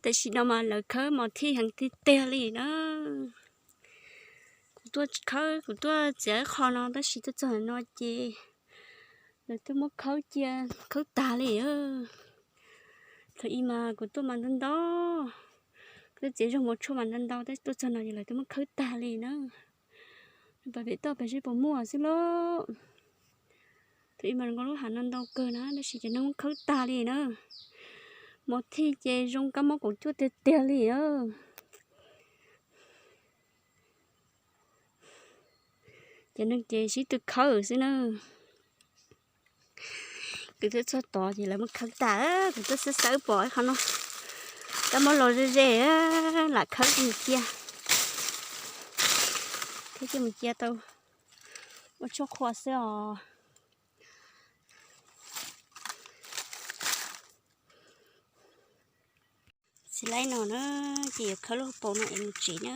Tam sim no mas lawv khawb mos thij heev tiag tiag li na. Kuv tuaj khawb, kuv tuaj txiav qho no tab sis tuaj txog no ces lawv twb muab khawb cia, khawb tag li. Thaum ub mas kuv tuaj mas ntau ntau, kuv tuaj txiav zaub mos tshuaj mas ntau ntau, tab sis tuaj txog no ces lawv twb muab khawb tag li na. Pas pem toj pas zeb puas muaj xwb lauj. Thaum ub mas zoo nkauj lub hav no ntau kawg na, tab sis cov neeg muab khawb tag li na. Mos thij ces zoo kab mob kaum cuaj tiag tiag li. Cov neeg ces sib tw khawb xwb na. Kuv twb txog tod ces lawv muab khawb tag, kuv twb xawb xawb pom qhov no kab mob los ze ze, lam khawb mus cia thiab, coj mus cia tau ua tshuaj qhua xwb os. Txiv laib no na, ces yuav khawb lub hauv paus no es mus tsev na.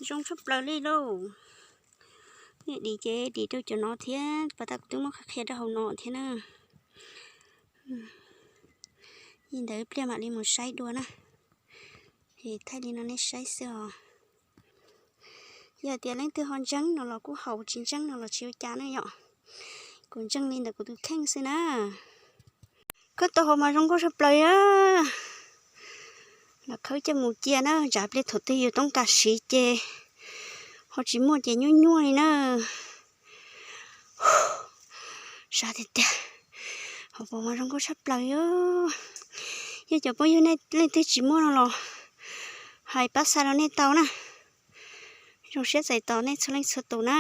Zoo tshaj plaws li lauj. Nej dim ces dim rau cov no thiab, pas tas kuv twb muab qhia rau hauv no thiab na. Li ntawd pliag mam li mus saib dua na. Es thaij li no nej saib xwb os. Yog tias leej twg ho ntseeg no los kuj haus, tsis ntseeg no los tsis ua cas na yom. Kuv ntseeg li ntawm kuv tus kheej xwb na. Koj tau hauv mas zoo nkauj tshaj plaws. Lam khawb coj mus cia na, tsam pliag thaum twg yus toob kas siv ces ho tsis muaj ces nyuaj nyuaj li na. Sab tiag tiag, hauv paus mas zoo nkauj tshaj plaws. Yog cov phooj ywg nej leej twg tsis muaj no los hais pab xa rau nej tau na. Zoo siab txais tos nej txhua leej txhua tus na.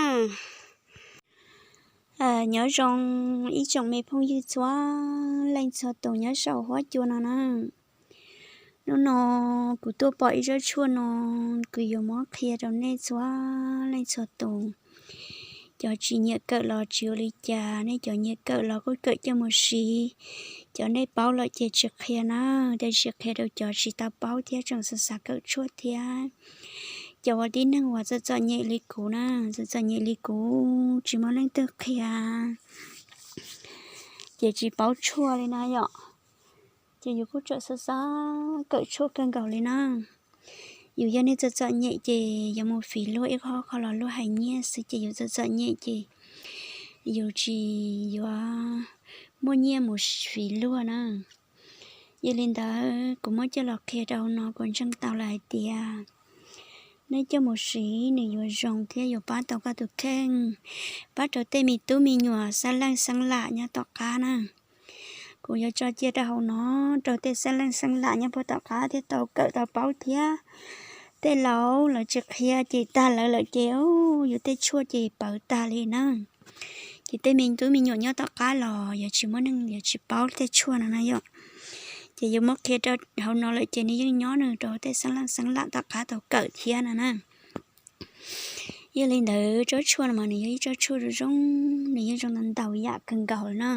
Nyob zoo ib tsoom me phooj ywg txhua leej txhua tus nyob saum huab cua no na. Hnub no kuv tuaj pom ib tsob tshuaj no, kuv yuav muab qhia rau nej txhua leej txhua tus. Cov tsis nyiam kawm los tsis ua li cas, nej cov nyiam kawm los kuj kawm coj mus siv. Cov nej paub lawm ces tsis qhia na, tiam sis qhia rau cov tsis tau paub thiab tseem xav xav kawm tshuaj thiab. Cov uas tib neeg uas txom txom nyem li kuv na, txom txom nyem li kuv tsis muaj leej twg qhia, ces tsis paub tshuaj li na yom. Ces yus kuj tseem xav xav kawm tshuaj kawg nkaus li na. Yus yog neeg txom txom nyem ces yuav mus fiv luag ib qho qho los luag hais nyiaj xwb, ces yus txom txom nyem ces yus tsis yuav muaj nyiaj mus fiv luag na. Yog li ntawd kuv muab coj los qhia rau hauv no, kuv ntseeg tau lawm hais tias nej coj mus siv nws yuav zoo thiab yuav pab tau koj tus kheej, pab rau tej me tub me nyuam xeeb leej xeeb lam nyob tom qab na. Kuv yuav tso cia rau hauv no rau tej xeeb leej xeeb lam nyob puag tom qab thiaj tau kawm tau paub thiab. Tej laus lawv tsis qhia ces tag lawv lawm ces yus tej tshuaj ces pawv tag li na. Ces tej me tub me nyuam nyob tom qab los yuav tsis muaj neeg yuav tsis paub tej tshuaj no na yom. Ces yuav muab qhia rau hauv no lawm ces nws yeej nyob nws rau tej xeeb leej xeeb lam tom qab tau kawm thiab no na. Yog li ntawd tsob tshuaj no mas nws yog ib tsob tshuaj zoo zoo, nws yeej zoo ntau ntau yam kawg nkaus na.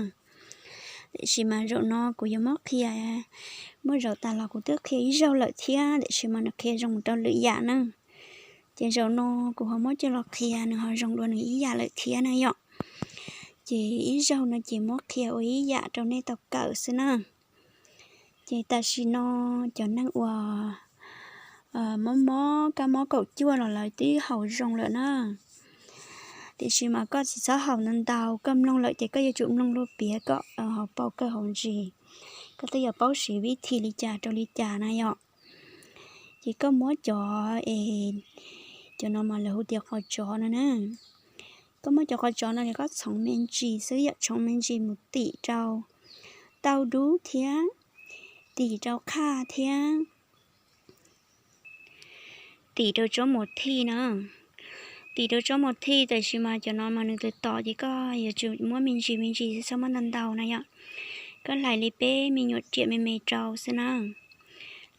Tiam sis mas zaum no kuv yuav muab qhia, muaj zaum tas los kuv twb qhia ib zaug lawm thiab, tiam sis mas nws qhia zoo mus rau lwm yam na. Ces zaum no kuv ho muab coj los qhia nws ho zoo dua nws ib yam lawm thiab na yom. Ces ib zaug no ces muab qhia ua ib yam rau nej tau kawm xwb na. Ces tam sim no cov neeg uas mob mob kab mob kaum cuaj los lawv twb haus zoo lawm na. Tiam sis mas koj tsis txhob haus ntau ntau, koj mloog lawm ces koj yuav tsum mloog lub piav kom hauv paus kawg hauv ntsis. Koj twb yuav paub siv vib thim li cas rau li cas na yom. Ces koj muab cov es, cov no mas lawv hu tias qos tsov no na. Koj muab cov qos tsov no ces koj txhoov me ntsis xwb yom, txhoov me ntsis mus tim rau tauj dub thiab, tim rau qhaj thiab, tim rau tsob mus thij na. Tim rau tsob mus thij, tiam sis mas cov no mas nws tus tom ces koj yuav tsum muab me ntsis me ntsis xwb, txhob muab ntau ntau na yom. Koj hlais li peb me nyuam riam me me rau xwb na.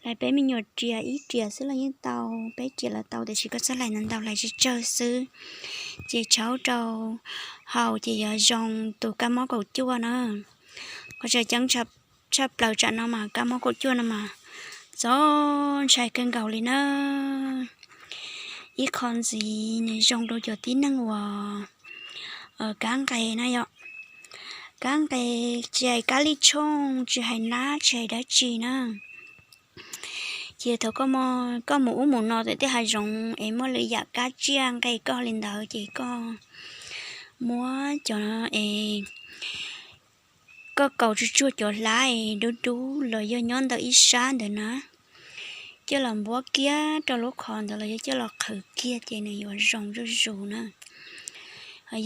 Hlais peb me nyuam riam ib riam xwb los yeej tau, peb riam los tau, tiam sis koj txhob hlais ntau ntau, hlais tsawg tsawg xwb. Ces tshaub rau haus ces yuav zoo tus kab mob kaum cuaj na. Qhov tseem ceeb tshaj plaws tsam no mas kab mob kaum cuaj no mas txaus ntshai kawg nkaus li na. Ib qho ntxiv nws zoo rau cov tib neeg uas kab nqe na yom. Kab nqe, tsis hais kab lij tshooj, tsis hais nab, tsis hais dab tsi na. Ces thaum koj mus ub mus no ntawm tej hav zoov es muaj lwm yam kab tsiaj nqe koj li ntawd ces koj muab cov es koj kaus tsuag tsuag cov hlab dub dub los yog nyob ntawm ib sab ntawd na, coj los npuab kiag rau lub qhov ntawd los yog coj los qhwv kiag ces nws yuav zoo zuj zus na.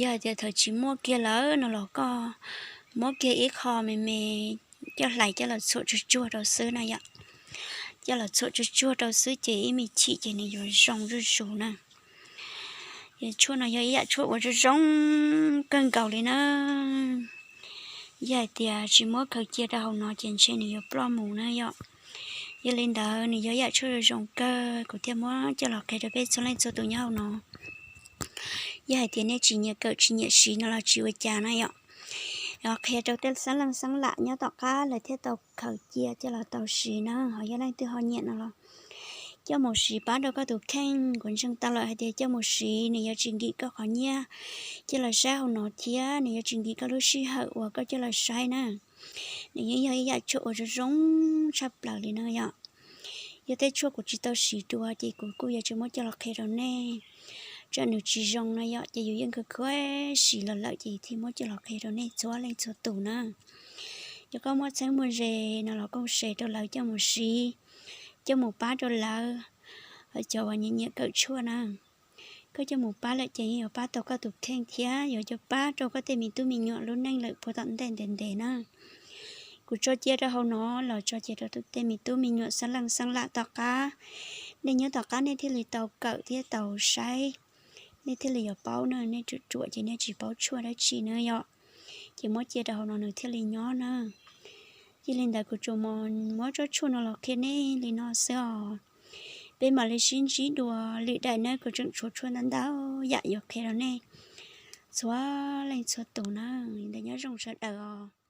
Yog hais tias thaum tsis muaj kiag lawm no los koj muab kiag ib qho me me coj hlais coj los txhuam tsuag tsuag rau xwb na yom. Coj los txhuam tsuag tsuag rau xwb ces ib me chim ces nws yuav zoo zuj zus na. Yog tshuaj no yog ib yam tshuaj uas zoo zoo kawg nkaus li na. Yog hais tias tsis muab khaws cia rau hauv no ces ntshe nws yuav ploj mus na yom. Yog li ntawd nws yog ib yam tshuaj zoo zoo kawg kuv thiaj muab coj los qhia rau peb txhua leej txhua tus nyob hauv no. Yog hais tias nej tsis nyiam kawm tsis nyiam siv no los tsis ua cas na yom. Qhia rau tej xeeb leej xeeb lam nyob tom qab lawv thiaj tau khaws cia coj los tau siv na, ho yog leej twg ho nyiam no los coj mus siv pab rau koj tus kheej. Kuv ntseeg tau lawm hais tias coj mus siv nws yuav tsis nkim koj qhov nyiaj coj los saib hauv no thiab nws yuav tsis nkim koj lub sij hawm uas koj coj los saib na. Nws yeej yog ib yam tshuaj uas zoo zoo tshaj plaws li na yom. Yog tej tshuaj kuv tsis tau siv dua ces kuv kuj yuav tsis muab coj los qhia rau nej, tsam nws tsis zoo no yom. Ces yus yeej khawb khawb siv los lawm ces thiaj muab coj los qhia rau nej txhua leej txhua tus na. Yog koj muaj txheeb muaj ze no los koj share rau lawv coj mus siv, coj mus pab rau lawv, cov uas nyiam nyiam kawm tshuaj na. Koj coj mus pab lawm ces yeej yuav pab tau koj tus kheej thiab yuav coj pab rau koj tej me tub me nyuam lub neej lawm puag tom ntej ntev ntev na. Kuv tso cia rau hauv no los tso cia rau tej me tub me nyuam xeeb leej xeeb lam tom qab. Nej nyob tom qab nej thiaj li tau kawm thiab tau saib, nej thiaj li yuav paub na. Nej ruam ruam ces nej tsis paub tshuaj dab tsi na yom. Ces muab cia rau hauv no nws thiaj li nyob na. Yog li ntawd kuv tsuas muab tsob tshuaj no los qhia nej li no xwb os. Peb mam li sib ntsib dua lwm daim na, kuv tseem tshuav tshuaj ntau ntau yam yuav qhia rau nej txhua leej txhua tus na. Li ntawd nyob zoo sawv daws os.